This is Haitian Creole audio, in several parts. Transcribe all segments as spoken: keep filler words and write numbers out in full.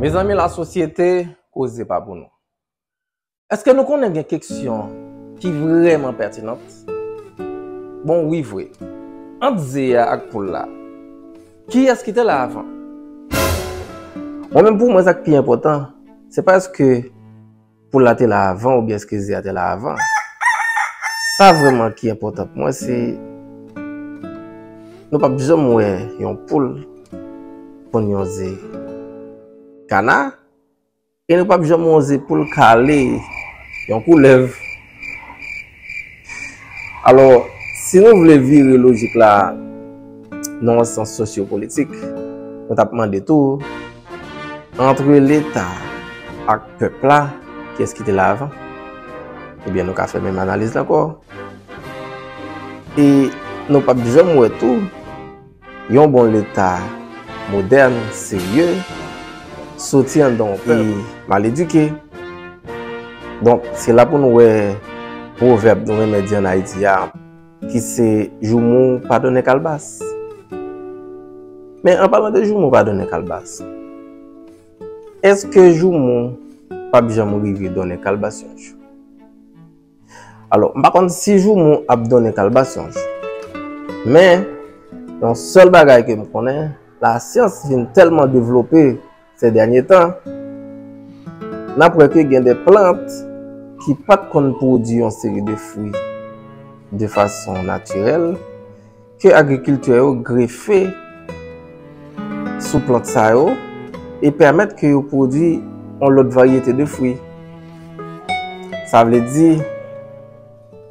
Mezanmi, lasosyete, koze pa pou nou. Èske nou konnen gen keksyon ki vrèman pètinant? Bon, wi vre. Ant ze a ak poul la, kiyès ki te la avan? Mwen menm, pou mwen, sa k pi enpòtan, se pa èske poul la te la avan oubyen èske ze a te la avan. Sa vrèman ki enpòtan pou mwen, se nou p ap janm wè yon poul ponn yon ze kana, e nou p ap janm wè yon ze poul kale yon koulèv. Alò, si nou vle vire lojik la nan yon sans sosyopolitik, nou t ap mande tou, antre Leta ak pèp la, kiyès ki te la avan? Ebyen, nou ka fè menm analiz la ankò. E nou p ap janm wè tou yon bon Leta modèn, serye, soti anndan yon peyi maledike. Donk, se la pou nou wè pwovèb nou renmen di ann Ayiti a, ki se joumou pa donnen kalbas. Men an palan de joumou pa donnen kalbas, èske joumou p ap janm rive donnen kalbas yon jou? Alò, m pa konn si joumou ap donnen kalbas yon jou. Men, yon sèl bagay ke m konnen, lasyans vin tèlman devlope sè dènye tan, n ap wè ke gen de plant ki pa t konn pwodui yon seri de fwi de fason natirèl, ke agrikiltè yo grefe sou plant sa yo e pèmèt ke yo pwodui yon lòt varyete de fwi. Sa vle di,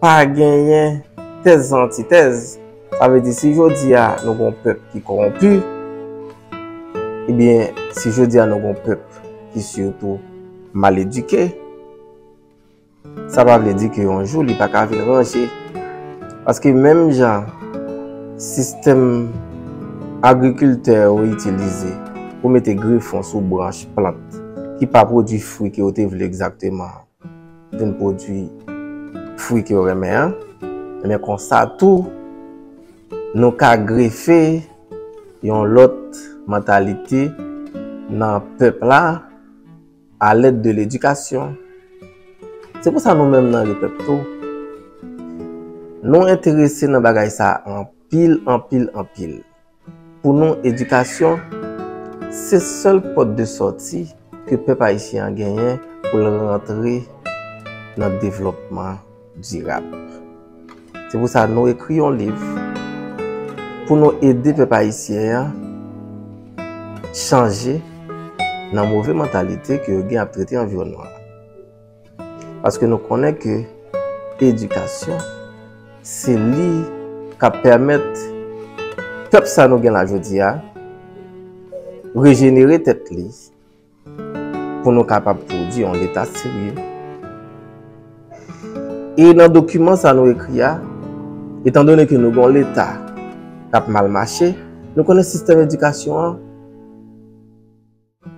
pa genyen tèz antitèz. Sa vle di, si jodi a nou gon pèp ki kowonpi, ebyen, si jodi a nou gon pèp ki sitou mal edike, sa pa vle di ke yon jou li pa ka vin ranje. Paske menm jan sistèm agrikiltè yo itilize pou mete grefon sou branch plant ki pa pwodui fwi ke yo te vle egzakteman, vin pwodui fwi ke yo renmen an, ebyen konsa tou, nou ka grefe yon lòt mantalite nan pèp la alèd de ledikasyon. Se pou sa nou menm nan Repèp tou, nou enterese nan bagay sa anpil, anpil, anpil. Pou nou, edikasyon se sèl pòt de sòti ke pèp ayisyen an genyen pou l rantre nan devlòpman dirab. Se pou sa nou ekri yon liv pou nou ede pèp ayisyen an chanje nan move mantalite ke yo gen ap trete anviwònman an. Paske nou konnen ke edikasyon, se li k ap pèmèt pèp sa nou gen la jodi a rejenere tèt li pou nou kapab pwodui yon Leta serye. E nan dokiman sa nou ekri a, etandone ke nou gen yon Leta k ap mal mache, nou konnen sistèm edikasyon an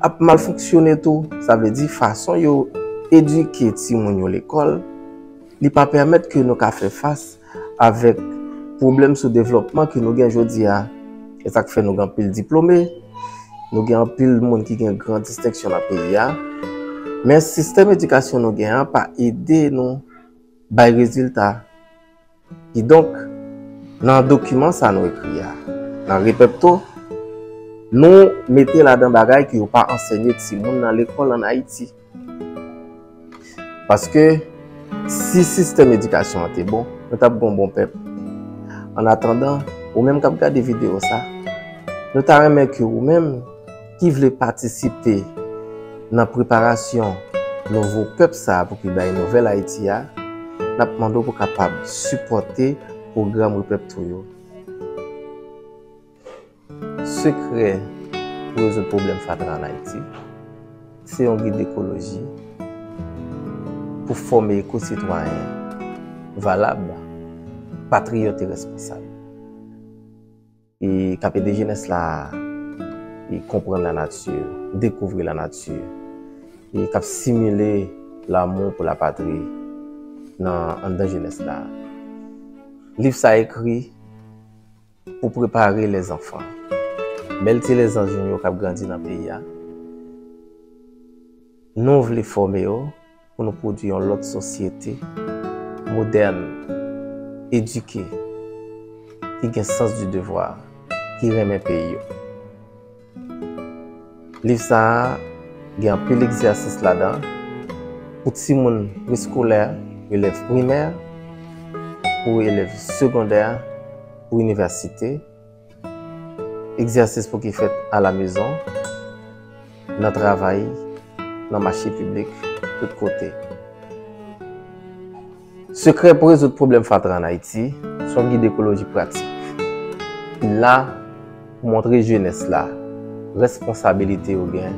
ap mal fonksyone tou. Sa vle di fason yo edike timoun yo lekòl, li pa pèmèt ke nou ka fè fas avèk pwoblèm sou devlòpman ke nou gen jodi a. E sa k fè nou gen anpil diplome, nou gen anpil moun ki gen gran distenksyon nan peyi a. Men sistèm edikasyon nou gen an pa ede nou bay rezilta. Kidonk, nan dokiman sa nou ekri a, nan Repepto, nou mete ladan bagay ke yo pa anseye timoun nan lekòl ann Ayiti. Paske, si sistèm edikasyon an te bon, nou t ap gen yon bon pèp. Annatandan, ou menm k ap gade videyo sa, nou ta renmen ke ou menm ki vle patisipe nan preparasyon nouvo pèp sa a pou ki bay nouvèl Ayiti a, n ap mande w pou kapab sipòte pwogram Repepto yo. Sekrè pou rezoud pwoblèm fatra ann Ayiti, se yon gid ekoloji pou fòme ekositwayen valab, patriyòt e responsab. E k ap ede jenès la e konprann lanati, dekouvri lanati, e k ap simile lanmou pou lapatri nan anndan jenès la. Liv sa ekri pou prepare lèzanfan, bèl ti lèzanj nou yo k ap grandi nan peyi a, Nou vle fòme yo pou nou pwodui yon lòt sosyete modèn, edike, ki gen sans di devwa, ki renmen peyi yo. Liv sa a gen anpil egzèsis ladan pou timoun preskolè, elèv primè, pou elèv segondè, pou inivèsite. Egzèsis pou ki fèt alamezon, nan travay, nan mache piblik, tout kote. Sekrè pou rezoud pwoblèm fatra ann Ayiti, se yon gid ekolojik pratik ki la pou montre jenès la responsabilite yo gen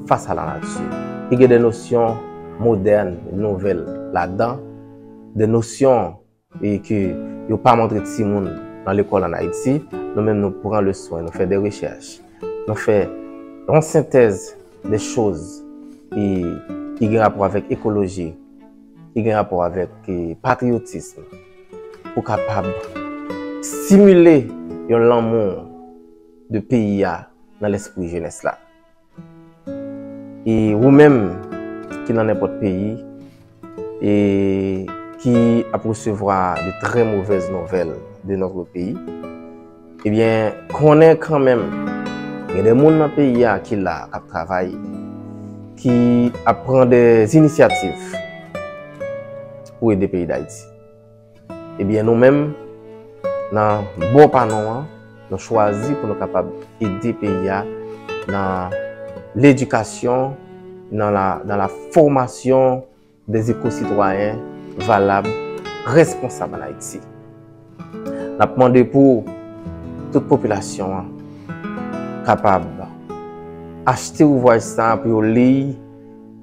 fas a lanati, ki gen de nosyon modèn, nouvèl ladan, de nosyon e ke yo pa montre timoun nan lekòl ann Ayiti, nou menm nou pran leson e nou fè de rechèch. Nou fè yon sentèz de choz ki, ki gen rapò avèk ekoloji, ki gen rapò avèk, e, patriyotism, pou kapab stimile yon lanmou de peyi a nan lespri jenès la. E ou menm ki nan nenpòt peyi e ki ap resevwa de très mauvaises nouvelles de notre pays, ebyen, konnen kanmenm, gen de moun nan peyi a ki la, k ap travay, ki ap pran de inisyativ pou ede peyi Dayiti. Ebyen, nou menm, nan bò pa nou an, nou chwazi pou nou kapab ede peyi a nan ledikasyon, nan la, nan la fòmasyon de ekositwayen valab, responsab ann Ayiti. N ap mande pou tout popilasyon an kapab achte ouvraj sa a pou yo li,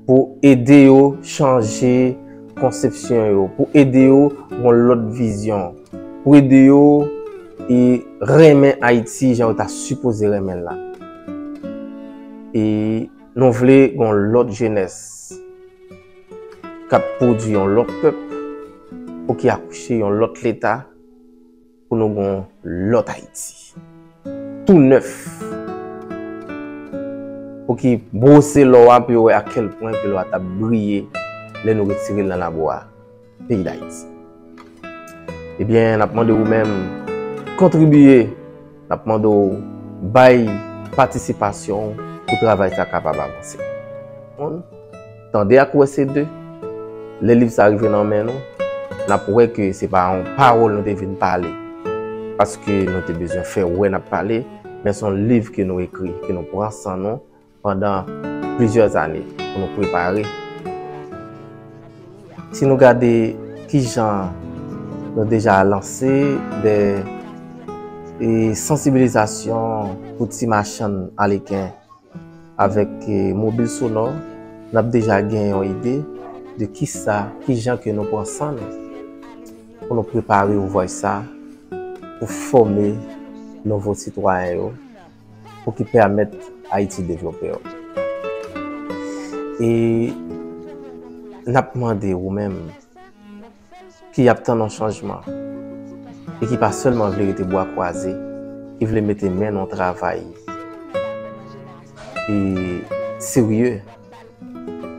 pou ede yo chanje konsepsyon yo, pou ede yo gen yon lòt vizyon, pou ede yo, e, renmen Ayiti jan yo ta sipoze renmen l la. E nou vle gen yon lòt jenès k ap pwodui yon lòt pèp, pou ki akouche yon lòt Leta, pou nou gen yon lòt Ayiti. Tou nèf. Pou ki bwose lò a pou yo wè a kèl pwen ke lò a t ap briye lè nou retire l nan labo a, peyi Dayiti. Ebyen, n ap mande ou menm kontribiye, n ap mande w bay patisipasyon w pou travay sa kapab avanse. Tande ak wè se de. Lè liv sa rive nan men nou, n ap wè ke se pa yon pawòl nou te vin pale, paske nou te bezwen fè wè n ap pale, men se yon liv ke nou ekri, ke nou pran san nou pandan plizyè ane pou nou prepare. Si nou gade kijan nou deja lanse de, e, sansibilizasyon pou ti machann aleken, avèk, e, mobil sonò, n ap deja gen yon ide de kisa, kijan ke nou pran san nou pou nou prepare ouvraj sa pou fòme nouvo sitwayen yo, pou ki pèmèt Ayiti devlope yo. E n ap mande ou menm, ki ap tann yon chanjman e ki pa sèlman vle rete bwa kwaze, ki vle mete men nan yon travay, e, serye,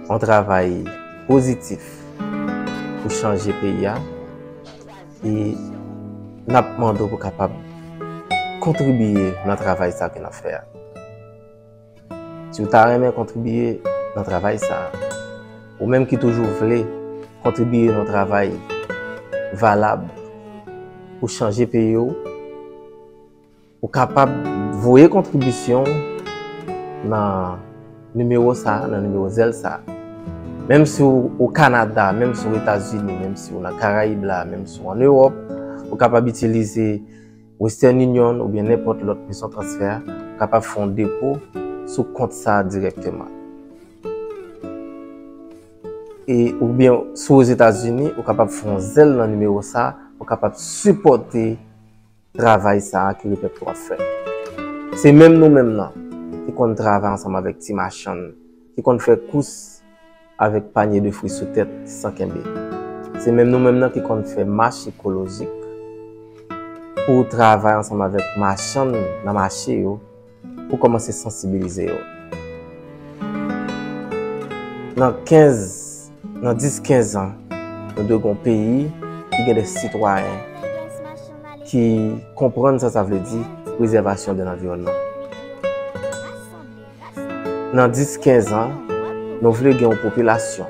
yon travay pozitif pou chanje peyi a, e n ap mande w pou kapab kontribiye nan travay sa ke n ap fè a. Si w ta renmen kontribiye nan travay sa a, ou menm ki toujou vle kontribiye nan travay valab pou chanje peyi w, ou kapab voye kontribisyon w nan nimewo sa a, nan nimewo zèl sa a. Menm si w o Kanada, menm si w Etazini, menm si w nan Karayib la, menm si w ann Ewòp, ou kapab itilize Western Union oubyen nenpòt lòt mezon transfè a, ou kapab fè yon depo sou kont sa a dirèkteman. E, oubyen, si w Ozetazini, ou kapab fè yon zèl nan nimewo sa a, ou kapab sipòte travay sa a ke Repèp tou ap fè. Se menm nou menm nan ki konn travay ansanm avèk ti machann, ki konn fè kous avèk panye de fwi sou tèt san kenbe. Se menm nou menm nan ki konn fè mach ekolojik pou travay ansanm avèk machann nan mache yo pou kòmanse sansibilize yo. Nan kenz, nan dis kenz an, nou dwe gen yon peyi ki gen de sitwayen ki konprann sa sa vle di prezèvasyon de lanviwònman. Nan dis kenz an, nou vle gen yon popilasyon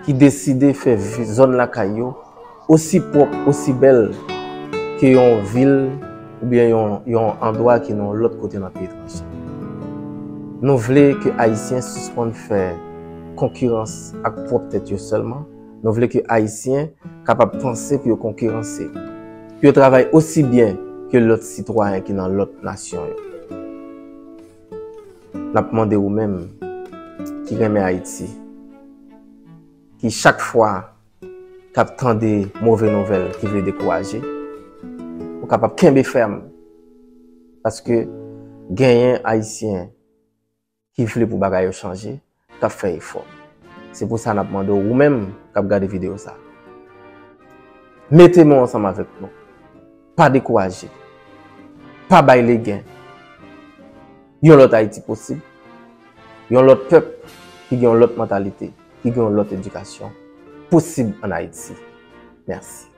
ki deside fè vi- zòn lakay yo osi pwòp, osi bèl ke yon vil oubyen yon, yon andwa ki nan yon lòt kote nan peyi etranje. Nou vle ke Ayisyen sispann fè konkirans ak pwòp tèt yo sèlman. Nou vle ke Ayisyen kapab panse pou yo konkiranse, pou yo travay osi byen ke lòt sitwayen ki nan lòt nasyon yo. N ap mande ou menm ki renmen Ayiti, ki chak fwa k ap tande move nouvèl ki vle dekouraje, ou kapab kenbe fèm. Paske genyen Ayisyen ki vle pou bagay yo chanje, k ap fè efò. Se pou sa n ap mande w, ou menm k ap gade videyo sa, mete men w ansanm avèk nou. Pa dekouraje. Pa bay legen. Yon lòt Ayiti posib. Yon lòt pèp ki gen yon lòt mantalite, ki gen yon lòt edikasyon posib ann Ayiti. Mèsi.